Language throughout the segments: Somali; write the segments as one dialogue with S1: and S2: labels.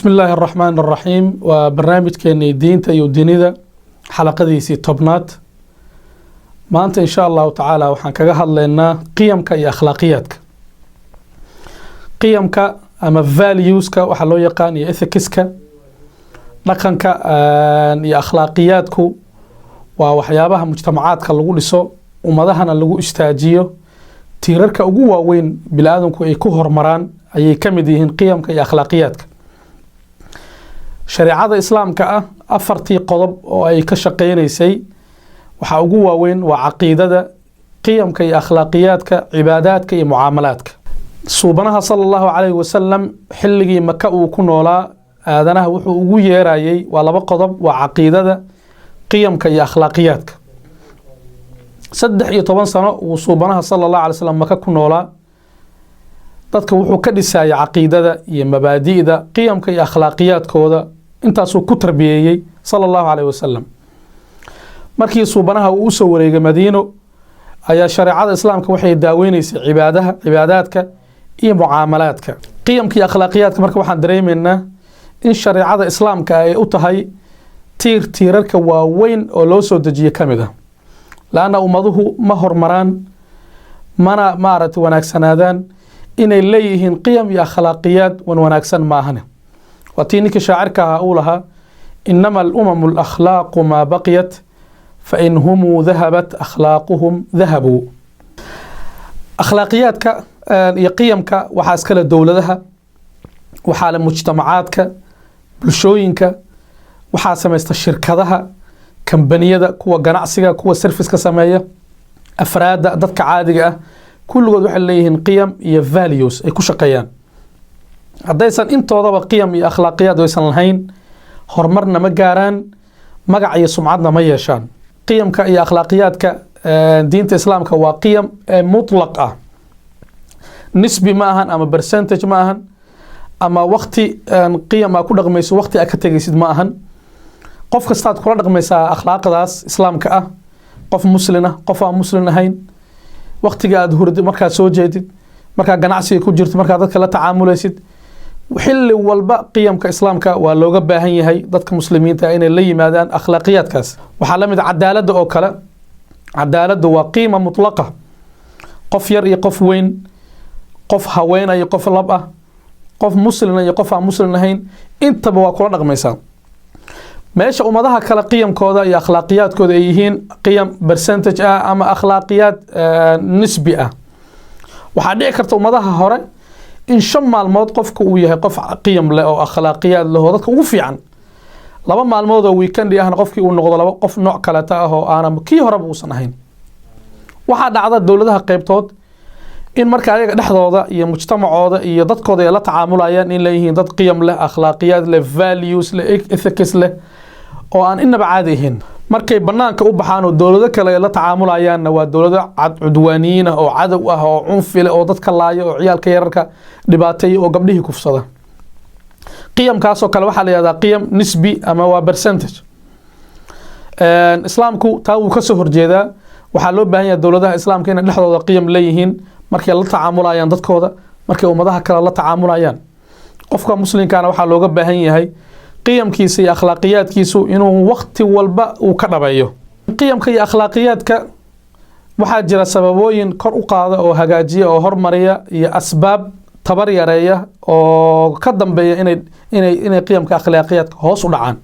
S1: Bismi illaahi araxmaan araxiim. Waa barnaamijkeenii diinta iyo dunida, xalaqadiisii 10aad. Maanta, insha Allahu tacaala, waxaan kaga hadlaynaa qiyamka iyo akhlaaqiyaadka. Qiyamka ama valueska waxaa loo yaqaan iyo ethicska, dhaqanka iyo akhlaaqiyaadku waa waxyaabaha mujtamacaadka lagu dhiso, ummadahana lagu istaajiyo. Tiirarka ugu waaweyn bini-aadamku ay ku hormaraan ayay ka mid yihiin qiyamka iyo akhlaaqiyaadka. Shareecada Islaamka ah afartii qodob oo ay ka shaqeynaysay waxaa ugu waaweyn waa caqiidada, qiyamka iyo akhlaaqiyaadka, cibaadaadka iyo mucaamalaadka. Suubanaha sala Allahu calayhi wasalam xilligii Maka uu ku noolaa, aadanaha wuxuu ugu yeerayay waa laba qodob: waa caqiidada, qiyamka iyo akhlaaqiyaadka. 13 sano uu suubanaha sala Allahu alay slam Maka ku noolaa, dadka wuxuu ka dhisayay caqiidada iyo mabaadi'da, qiyamka iyo akhlaaqiyaadkooda. Intaasuu ku tarbiyeeyey sala Allahu caleyh wasalam. Markii suubanaha uu usoo wareegay Madiino ayaa shareecada Islaamka waxay daaweyneysay cibaadaha, cibaadaadka iyo mucaamalaadka, qiyamka iyo akhlaaqiyaadka. Marka waxaan dareemeynaa in shareecada Islaamka ay u tahay tiir tiirarka waaweyn oo loo soo dejiyey ka mid ah, laanna ummaduhu ma hormaraan mana maaragtay wanaagsanaadaan inay leeyihiin qiyam iyo akhlaaqiyaad wan wanaagsan maahane. Waa tii ninkii shaacirka ahaa uu lahaa: "Inama alumamu alakhlaaqu maa baqiyat, fain humuu dahabat akhlaaquhum dahabuu." Akhlaaqiyaadka iyo qiyamka waxaa iskale dowladaha, waxaa le mujtamacaadka, bulshooyinka, waxaa samaysta shirkadaha, kambaniyada, kuwa ganacsiga, kuwa serviceka sameeya, afraadda, dadka caadiga ah. Kulligood waxay leeyihiin qiyam iyo values ay ku shaqeeyaan. Haddaysan intoodaba qiyam iyo akhlaaqiyaad aysan lahayn, horumarna ma gaaraan, magac iyo sumcadna ma yeeshaan. Qiyamka iyo akhlaaqiyaadka diinta Islaamka waa qiyam mutlaq ah, nisbi ma ahan ama percentage ma ahan, ama wakti qiyam aa ku dhaqmayso, wakti aa ka tegaysid ma ahan. Qof kastaad kula dhaqmaysaa akhlaaqdaas Islaamka ah, qof muslin ah, qof aan muslin ahayn, waktiga aad hurdi, markaad soo jeedid, markaa ganacsiga ku jirto, markaa dadka la tacaamulaysid, xilli walba qiyamka Islaamka waa looga baahan yahay dadka Muslimiinta inay la yimaadaan akhlaaqiyaadkaas. Waxaa la mid cadaaladda oo kale. Cadaaladda waa qiima mutlaqa. Qof yar iyo qof weyn, qof haweena iyo qof lab ah, qof muslina iyo qof aan muslin ahayn, intaba waa kula dhaqmaysaa. Meesha ummadaha kale qiyamkooda iyo akhlaaqiyaadkooda ay yihiin qiyam percentage ah ama akhlaaqiyaad nisbi ah, waxaa dhici karta ummadaha hore in 5 maalmood qofka uu yahay qof qiyam leh oo akhlaaqiyaad leh oo dadka ugu fiican, 2 maalmood oo weekendi ahna qofkii uu noqdo laba qof nooc kaleeta ah oo aana kii horeba uusan ahayn. Waxaa dhacda dowladaha qeybtood in marka ayaga dhexdooda iyo mujtamacooda iyo dadkooda ay la tacaamulayaan in leeyihiin dad qiyam leh, akhlaaqiyaad leh, values leh, ethics leh oo aan inaba caadi ahayn. Markay banaanka u baxaan oo dowlado kale ay la tacaamulayaanna, waa dowlado cudwaaniyiin ah oo cadow ah oo cunfi leh oo dadka laaya oo ciyaalka yararka dhibaateeya oo gabdhihii kufsada. Qiyamkaasoo kale waxaa la yihahdaa qiyam nisbi ama waa percentage. Islaamku taa wuu kasoo horjeedaa. Waxaa loo baahan yahay dowladaha Islaamka inay dhexdooda qiyam leeyihiin markay la tacaamulayaan dadkooda, markay ummadaha kale la tacaamulayaan. Qofka muslimkaana waxaa looga baahan yahay qiyamkiisa iyo akhlaaqiyaadkiisu inuu wakti walba uu ka dhabeeyo qiyamka iyo akhlaaqiyaadka. Waxaa jira sababooyin kor u qaada oo hagaajiya oo hormariya iyo asbaab tabar yareeya oo ka dambeeya inay qiyamka akhlaaqiyaadka hoos u dhacaan.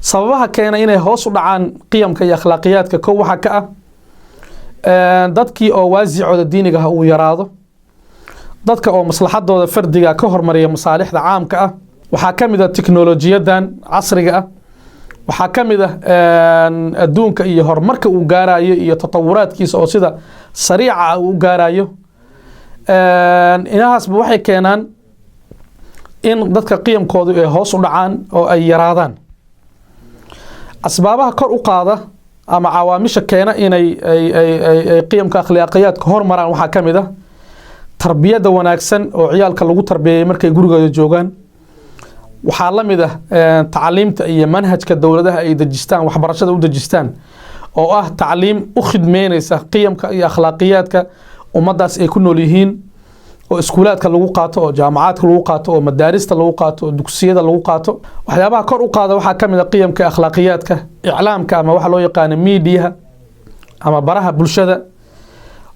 S1: Sababaha keena inay hoos u dhacaan qiyamka iyo akhlaaqiyaadka, kow waxaa ka ah dadkii oo waasicooda diiniga ah uu yaraado, dadka oo maslaxadooda fardiga ka hormariya masaalixda caamka ah. Waxaa ka mid ah tiknolojiyadan casriga ah. Waxaa ka mid ah adduunka iyo horumarka uu gaarayo iyo tatawuraadkiisa oo sida sariica ah uu gaarayo. Inahaasba waxay keenaan in dadka qiyamkoodu ay hoos u dhacaan oo ay yaraadaan. Asbaabaha kor u qaada ama cawaamisha keena inay ay qiyamka akhlaaqiyaadka hormaraan waxaa ka mid ah tarbiyadda wanaagsan oo ciyaalka lagu tarbiyeeyay markay gurigooda joogaan. Waxaa la mid ah tacliimta iyo manhajka dowladaha ay dejistaan, waxbarashada u dejistaan oo ah tacliim u khidmeyneysa qiyamka iyo akhlaaqiyaadka ummaddaas ay ku nool yihiin. Oo iskuulaadka lagu qaato, oo jaamacaadka lagu qaato, oo madaarista lagu qaato, oo dugsiyada lagu qaato. Waxyaabaha kor u qaada waxaa ka mid a qiyamka, akhlaaqiyaadka, iclaamka ama waxa loo yaqaano miidiyaha ama baraha bulshada,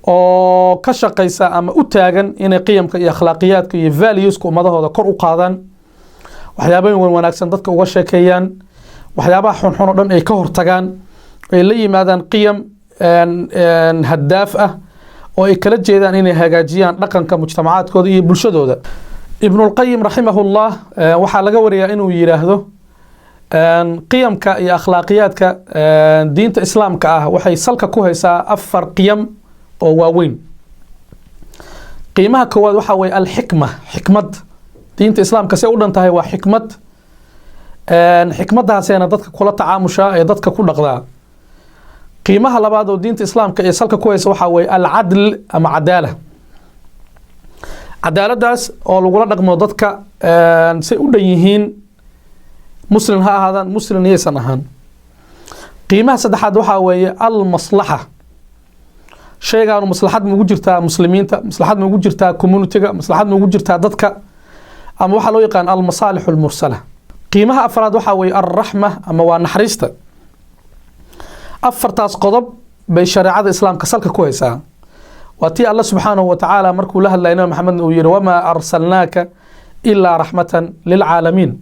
S1: oo ka shaqaysa ama u taagan inay qiyamka iyo akhlaaqiyaadka iyo valueska ummadahooda kor u qaadaan, waxyaabahin wan wanaagsan dadka uga sheekeeyaan, waxyaabaha xunxun oo dhan ay ka hortagaan, ay la yimaadaan qiyam hadaaf ah oo ay kala jeedaan inay hagaajiyaan dhaqanka mujtamacaadkooda iyo bulshadooda. Ibnulqayim raximahullah waxaa laga wariyaa inuu yidhaahdo qiyamka iyo akhlaaqiyaadka diinta Islaamka ah waxay salka ku haysaa afar qiyam oo waaweyn. Qiimaha koowaad waxaa weeye alxikma, xikmad. Diinta Islaamka say u dhan tahay waa xikmad. Xikmadaaseena dadka kula tacaamushaa ee dadka ku dhaqdaa. Qiimaha labaad oo diinta Islaamka ee salka ku haysa waxaa weeye alcadl ama cadaala. Cadaaladdaas oo lagula dhaqmo dadka say u dhan yihiin, muslim ha ahaadaan, muslim yaysan ahaan. Qiimaha saddexaad waxaa weeye almaslaxa. Shaygaanu maslaxad ma ugu jirtaa muslimiinta? Maslaxad ma ugu jirtaa communityga? Maslaxad ma ugu jirtaa dadka? Ama waxaa loo yaqaan almasaalix almursala. Qiimaha afraad waxaa weeye alraxma ama waa naxariista. Afartaas qodob bay shareecada Islaamka salka ku haysaa. Waa tii Alla subxaanahu wa tacaala markuu la hadlaya Nabi Maxamed uu yihi: "Wamaa arsalnaaka ilaa raxmatan lilcaalamiin."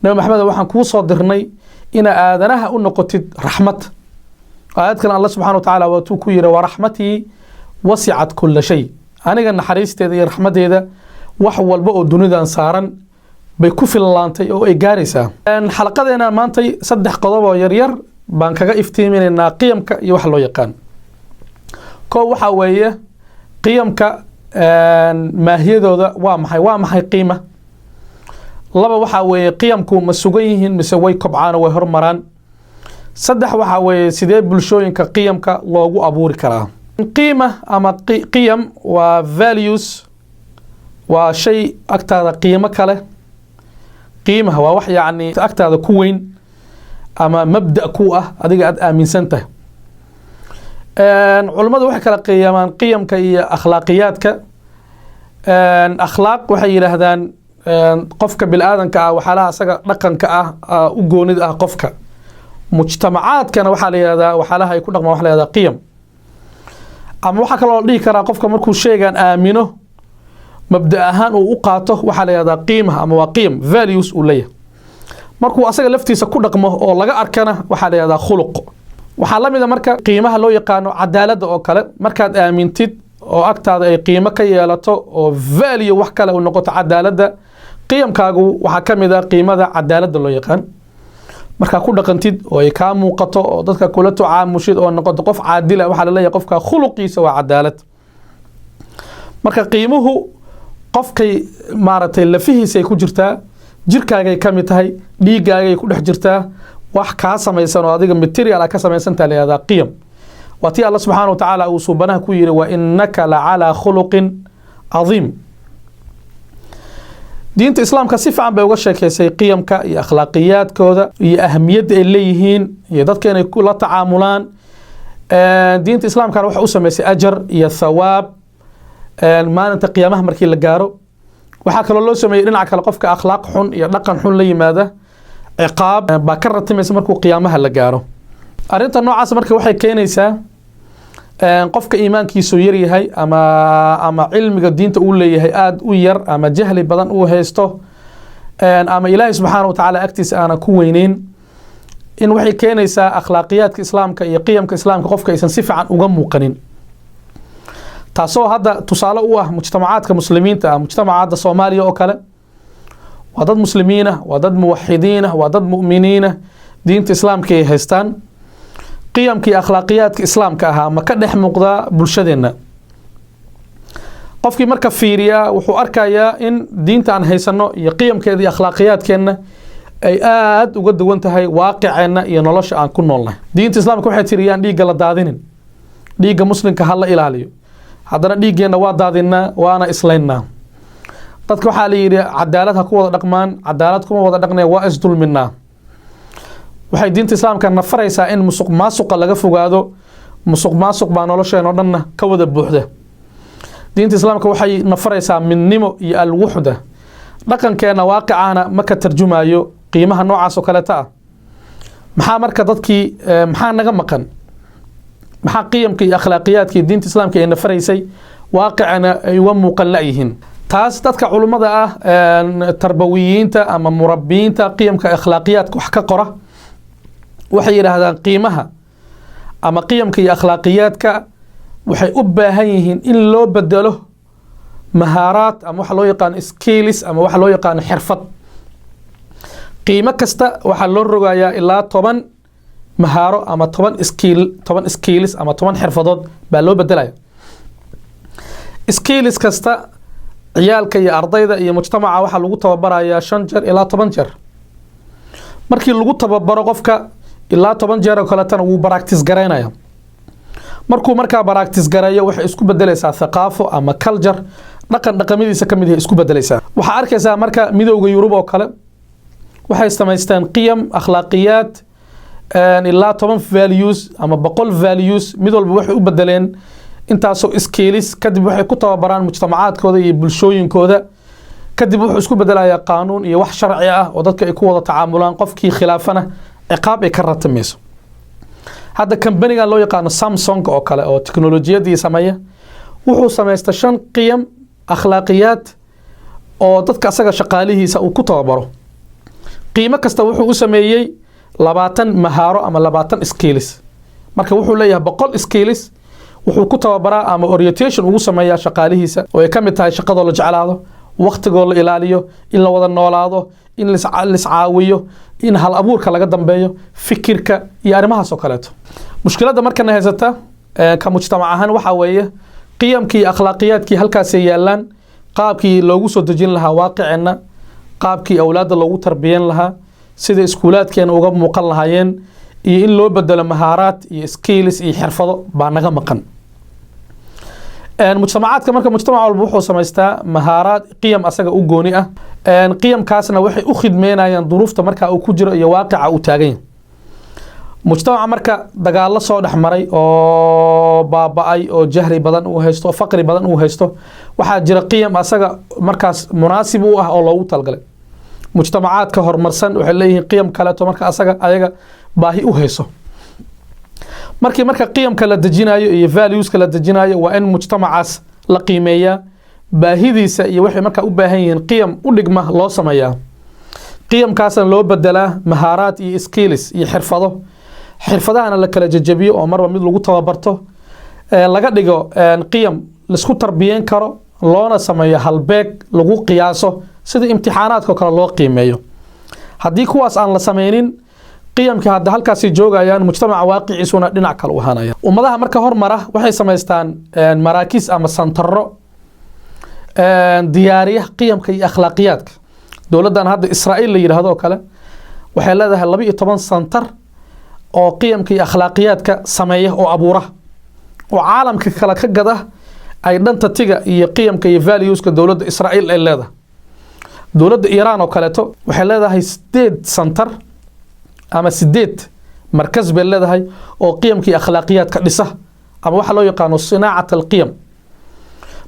S1: Nabi Maxamed, waxaan kuu soo dirnay ina aadanaha u noqotid raxmad. Aayad kale Alla subxana wa tacaala waatuu ku yihi: "Waraxmatii wasicat kula shay." Aniga naxariisteeda iyo raxmaddeeda wax walba oo dunidan saaran bay ku fillaantay oo ay gaaraysaa. Xalaqadeena maantay saddex qodob oo yaryar baan kaga iftiiminaynaa qiyamka iyo waxa loo yaqaan. Koo waxaa weeye qiyamka maahiyadooda waa maxay? Waa maxay qiima? Laba waxaa weeye qiyamku ma sugan yihiin mise way kobcaan oo way hormaraan? Saddex waxaa weeye sidee bulshooyinka qiyamka loogu abuuri karaa? Qiima ama qiyam waa values, waa shay agtaada qiimo kale. Qiimaha waa wax yacni agtaada ku weyn ama mabda ku ah, adiga aad aaminsan tahay. Culummadu waxay kala qiyamaan qiyamka iyo akhlaaqiyaadka. Akhlaaq waxay yidhaahdaan qofka biniaadanka ah, waxyaalaha asaga dhaqanka ah u goonida ah qofka. Mujtamacaadkana waxaa la yihahdaa waxyaalaha ay ku dhaqmaan waxa la yihahdaa qiyam. Ama waxaa kaloo la dhihi karaa qofka markuu sheegan aamino, mabda ahaan uu u qaato, waxaa la yihahdaa qiimaha ama waa qiyam, values uu leeyahay. Markuu asaga laftiisa ku dhaqmo oo laga arkana, waxaa la yihahdaa khuluq. Waxaa la mid a marka qiimaha loo yaqaano cadaaladda oo kale. Markaad aamintid oo agtaada ay qiimo ka yeelato oo value wax kale uu noqoto cadaaladda, qiyamkaagu waxaa ka mid a qiimada cadaaladda loo yaqaan. Markaa ku dhaqantid oo ay kaa muuqato oo dadka kula tucaamushid oo noqoto qof caadila, waxaa laleeyahay qofka khuluqiisa waa cadaalad. Marka qiimuhu qofkay maaragtay lafihiisay ku jirtaa, jirkaagay ka mid tahay, dhiiggaagay ku dhex jirtaa, wax kaa samaysan oo adiga material a ka samaysantaa la yihahdaa qiyam. Waa tii Alla subxaana wa tacaala uu suubanaha ku yidhi: "Wa innaka la calaa khuluqin cadiim." Diinta Islaamka si fiican bay uga sheekeysay qiyamka iyo akhlaaqiyaadkooda iyo ahamiyadda ay leeyihiin iyo dadka inay kula tacaamulaan. Diinta Islaamkana waxay u samaysay ajar iyo thawaab maalinta qiyaamaha markii la gaaro. Waxaa kaloo loo sameeyey dhinaca kale qofka akhlaaq xun iyo dhaqan xun la yimaada, ciqaab baa ka ratimaysa markuu qiyaamaha la gaaro. Arrinta noocaas marka waxay keenaysaa qofka iimaankiisu yar yahay ama cilmiga diinta uu leeyahay aada u yar ama jahli badan uu haysto ama Ilaahay subxaana wa tacaala agtiisa aanan ku weyneyn, in waxay keenaysaa akhlaaqiyaadka Islaamka iyo qiyamka Islaamka qofka aysan si fiican uga muuqanin, taasoo hadda tusaale u ah mujtamacaadka muslimiinta ah. Mujtamaca hadda Soomaaliya oo kale waa dad muslimiin ah, waa dad muwaxidiin ah, waa dad mu'miniin ah, diinta Islaamka ay haystaan. Qiyamka iyo akhlaaqiyaadka Islaamka ahaa ma ka dhex muuqdaa bulshadeenna? Qofkii marka fiiriyaa wuxuu arkayaa in diinta aan haysano iyo qiyamkeeda iyo akhlaaqiyaadkeenna ay aada uga duwan tahay waaqiceenna iyo nolosha aan ku noolnahay. Diinta Islaamka waxay tiri yaan dhiigga la daadinin, dhiigga muslimka ha la ilaaliyo. Haddana dhiiggeenna waa daadinaa, waana islaynaa. Dadka waxaa la yidhi cadaalad ha ku wada dhaqmaan, cadaalad kuma wada dhaqnee, waa isdulminaa. Waxay diinta Islaamka nafaraysaa in musuq maasuqa laga fogaado. Musuq maasuq baa nolosheen oo dhanna ka wada buuxda. Diinta Islaamka waxay nafaraysaa midnimo iyo alwuxda. Dhaqankeena waaqicana ma ka tarjumayo qiimaha noocaas oo kaleeta ah. Maxaa marka dadkii, maxaa naga maqan? Maxaa qiyamka iyo akhlaaqiyaadka iyo diinta Islaamka ay nafaraysay waaqicana ay uga muuqan la'yihiin? Taas dadka culummada ah, tarbawiyiinta ama murabbiyiinta qiyamka akhlaaqiyaadka wax ka qora, waxay yidhaahdaan qiimaha ama qiyamka iyo akhlaaqiyaadka waxay u baahan yihiin in loo bedelo mahaaraad ama waxa loo yaqaano skills ama waxa loo yaqaano xirfad. Qiimo kasta waxaa loo rogayaa ilaa 10 mahaaro ama 10 skill, 10 skills ama 10 xirfadood baa loo bedelaya. Skills kasta ciyaalka iyo ardayda iyo mujtamaca waxaa lagu tababarayaa 5 jeer ilaa 10 jeer. Markii lagu tababaro qofka ilaa 10 jeer oo kaleetana, wuu practice garaynaya. Markuu markaa practice gareeyo, waxay isku bedelaysaa thaqaafo ama culture, dhaqan dhaqamadiisa ka mid yahay isku bedelaysaa. Waxaa arkaysaa marka Midowga Yurub oo kale waxay samaysteen qiyam, akhlaaqiyaad, ilaa 10 values ama 100 values. Mid walba waxay u bedeleen intaasoo skills. Kadib waxay ku tababaraan mujtamacaadkooda iyo bulshooyinkooda. Kadib wuxuu isku bedelayaa qaanuun iyo wax sharci ah oo dadka ay ku wada tacaamulaan, qofkii khilaafana ciqaab ay ka ratimayso. Hadda kambanigan loo yaqaano Samsung oo kale oo teknolojiyadii sameeya wuxuu samaysta shan qiyam, akhlaaqiyaad oo dadka asaga shaqaalihiisa uu ku tababaro. Qiimo kasta wuxuu u sameeyey 20 mahaaro ama 20 skills. Marka wuxuu leeyahay 100 skills wuxuu ku tababaraa ama orientation ugu sameeyaa shaqaalihiisa, oo ay ka mid tahay shaqadoo la jeclaado, waqtigoo la ilaaliyo, in la wada noolaado, in liscaawiyo, in hal abuurka laga dambeeyo, fikirka iyo arrimahaas oo kaleeto. Mushkiladda markana haysata ka mujtamac ahaan waxaa weeye qiyamkii iyo akhlaaqiyaadkii halkaasay yaalaan. Qaabkii loogu soo dejin lahaa waaqiceenna, qaabkii awlaadda loogu tarbiyan lahaa, sida iskuulaadkeena uga muuqan lahaayeen iyo in loo bedelo mahaaraad iyo skills iyo xirfado baa naga maqan. Mujtamacaadka marka, mujtamac walba wuxuu samaystaa mahaaraad, qiyam asaga u gooni ah. Qiyamkaasna waxay u khidmeynayaan duruufta markaa uu ku jiro iyo waaqica uu taagan yahay mujtamaca. Marka dagaallo soo dhex maray oo baaba'ay oo jahli badan uu haysto oo faqri badan uu haysto, waxaa jira qiyam asaga markaas munaasib u ah oo loogu talgalay. Mujtamacaadka horumarsan waxay leeyihiin qiyam kaleeto marka asaga ayaga baahi u hayso. Markii marka qiyamka la dejinayo iyo valueska la dejinayo, waa in mujtamacaas la qiimeeyaa, baahidiisa iyo waxay markaa u baahan yihiin qiyam u dhigma loo sameeyaa, qiyamkaasna loo bedelaa mahaaraad iyo skills iyo xirfado. Xirfadahana la kala jejebiyo oo marba mid lagu tababarto, laga dhigo qiyam laisku tarbiyeyn karo, loona sameeyo halbeeg lagu qiyaaso sida imtixaanaadka kale loo qiimeeyo. Haddii kuwaas aan la sameynin, qiyamkii hadda halkaasay joogayaan, mujtamaca waaqiciisuna dhinac kale u ahaanaya. Ummadaha marka hormara waxay samaystaan maraakiis ama santaro diyaariya qiyamka iyo akhlaaqiyaadka. Dowladdan hadda Israa'iil la yidhaahdo oo kale waxay leedahay 12 santar oo qiyamka iyo akhlaaqiyaadka sameeya oo abuura oo caalamka kale ka gada ay dhantatiga iyo qiyamka iyo valueska dowladda Israa'iil ay leedahay. Dowladda Iiraan oo kaleeto waxay leedahay sideed santar ama sideed markas bay leedahay oo qiyamka iyo akhlaaqiyaadka dhisa ama waxa loo yaqaano sinaacat alqiyam.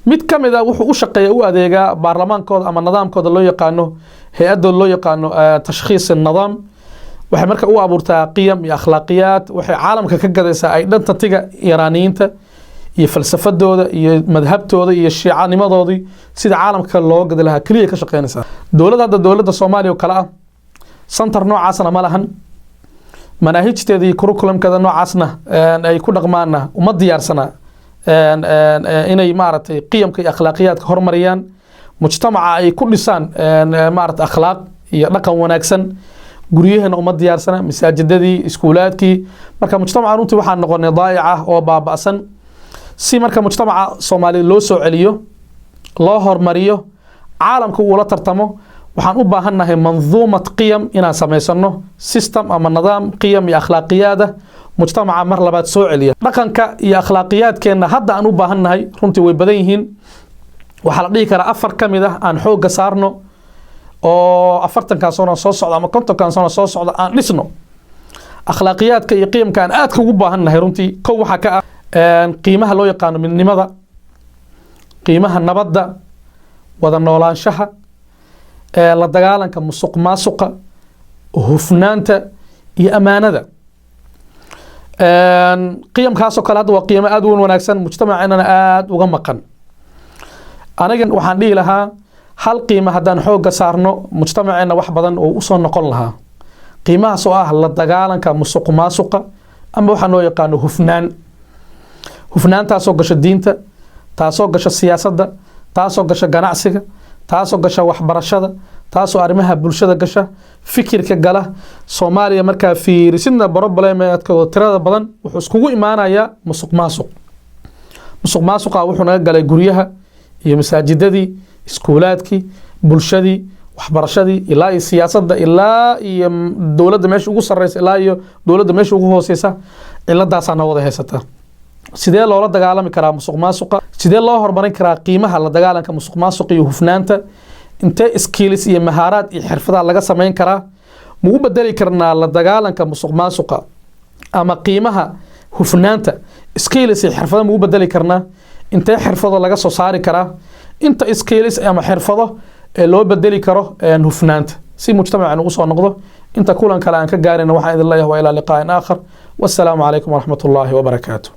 S1: Mid ka mid a wuxuu u shaqeeya, u adeegaa baarlamaankooda ama nidaamkooda loo yaqaano, hay-adooda loo yaqaano tashkhiis nidaam. Waxay marka u abuurtaa qiyam iyo akhlaaqiyaad. Waxay caalamka ka gadaysaa ay dhantatiga Iiraaniyiinta iyo falsafadooda iyo madhabtooda iyo shiicanimadoodii sida caalamka loo gadi lahaa keliya ka shaqeynaysaa. Dowladda hadda, dowladda Soomaaliya oo kale ah, center noocaasna ma lahan. Manaahijteeda iyo curriculumkeeda noocaasna ay ku dhaqmaanna uma diyaarsana inay maaragtay qiyamka iyo akhlaaqiyaadka hormariyaan, mujtamaca ay ku dhisaan maaragtay akhlaaq iyo dhaqan wanaagsan. Guryaheena uma diyaarsana, masaajidadii, iskuulaadkii. Marka mujtamaca runtii waxaa noqonay daa'ica oo baaba'san. Si marka mujtamaca Soomaaliya loo soo celiyo, loo hormariyo, caalamka uula tartamo, waxaan u baahannahay manduumat qiyam inaan samaysano, system ama nidaam qiyam iyo akhlaaqiyaada mujtamaca mar labaad soo celiya. Dhaqanka iyo akhlaaqiyaadkeenna hadda aan u baahannahay runtii way badan yihiin. Waxaa la dhihi karaa afar ka mid ah aan xoogga saarno oo 40kan sano soo socda ama 50kan sano soo socda aan dhisno. Akhlaaqiyaadka iyo qiyamka aan aadka ugu baahannahay runtii, kow waxaa ka ah qiimaha loo yaqaano midnimada. Qiimaha nabadda, wada noolaanshaha, la dagaalanka musuq maasuqa, hufnaanta iyo amaanada. Qiyamkaasoo kale hadda waa qiimo aad u wanaagsan, mujtamaceenana aada uga maqan. Aniga waxaan dhihi lahaa, hal qiimo haddaan xoogga saarno, mujtamaceenna wax badan oo usoo noqon lahaa, qiimahaas oo ah la dagaalanka musuq maasuqa ama waxaa loo yaqaano hufnaan. Hufnaantaasoo gasho diinta, taasoo gasho siyaasadda, taasoo gasho ganacsiga, taasoo gasha waxbarashada, taasoo arrimaha bulshada gasha, fikirka gala. Soomaaliya markaa fiirisidna, problemadkooda tirada badan wuxuu iskugu imaanayaa musuq maasuq. Musuq maasuqa wuxuu naga galay guryaha iyo masaajidadii, iskuulaadkii, bulshadii, waxbarashadii, ilaa iyo siyaasadda, ilaa iyo dowladda meesha ugu sareysa, ilaa iyo dowladda meesha ugu hooseysa. Ciladaasaa na wada haysata. Sidee loola dagaalami karaa musuq maasuqa? Sidee loo horumarin karaa qiimaha la dagaalanka musuq maasuqa iyo hufnaanta? Intee skills iyo mahaaraad iyo xirfadaha laga samayn karaa? Mugu bedeli karnaa la dagaalanka musuq maasuqa ama qiimaha hufnaanta skills iyo xirfado? Mugu bedeli karnaa? Intee xirfado laga soo saari karaa? Inta skills ama xirfado ee loo bedeli karo hufnaanta si mujtamacan ugu soo noqdo? Inta kulan kale aan ka gaarayna, waxaan idin leeyahay waa ilaa liqaa'in aakhar. Wassalaamu calaykum waraxmat ullaahi wabarakaatu.